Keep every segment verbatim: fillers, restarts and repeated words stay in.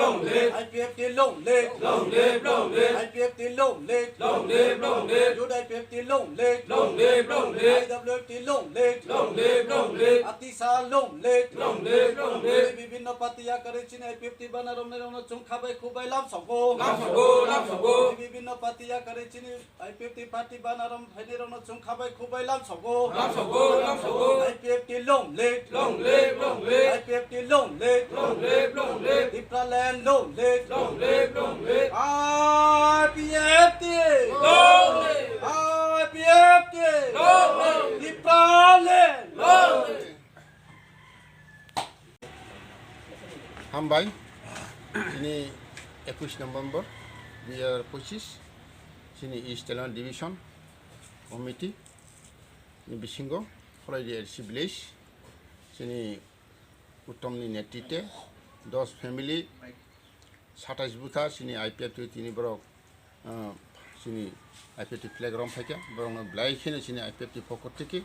Long live! I P F T long live! Long live, long live! I P F T long live! Long live, long live! Youth I P F T long live! Long live, long live! I W F T long live! Long live, long live! Atisa long live! Long live, long live! Bibhinno party yakarwi chini I P F T bana romnai rokno chwng khabai khubai lamsogo. Lamsogo, lamsogo! Bibhinno party yakarwi chini I P F T party bana rom phainai rokno chwng khabai khubai lamsogo. Lamsogo, lamsogo! I P F T long live! Long live, long live! I P F T long live! Long live, long live! Tipraland long live! Long live, long live! I P F T! Long live! I P F T! Long live! Tipraland! Long live! Hambai, chini ekush November dui hajar pochis, chini East Telang Division Committee ni bisingo Kholaidi L C village, chini Uttom ni netritwe dos family, satais bwkha chini I P F T tini borok, ah, chini I P F T flag rom phaikha, borokno belai kheno chini I P F T pokot theke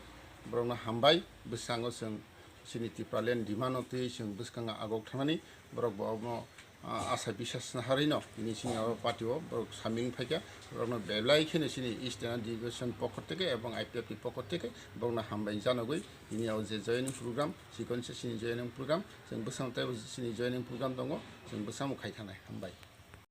borokno hambai. Bwskango chwng chini Tipraland demand-o twi chwng bwskango agok thangmani, borok bo omo, ah, asa bisas naharwino tini chini oro party-o borok saming phaikha, borokno belai kheno chini East Telang Division pokot theke ebong I P F T pokot theke borokno hambai janogwi tini o je joining program, chikon se chini joining program, chwng bwskango teibo chini joining program tongo, chwng bwskango khai thangnai. Hambai.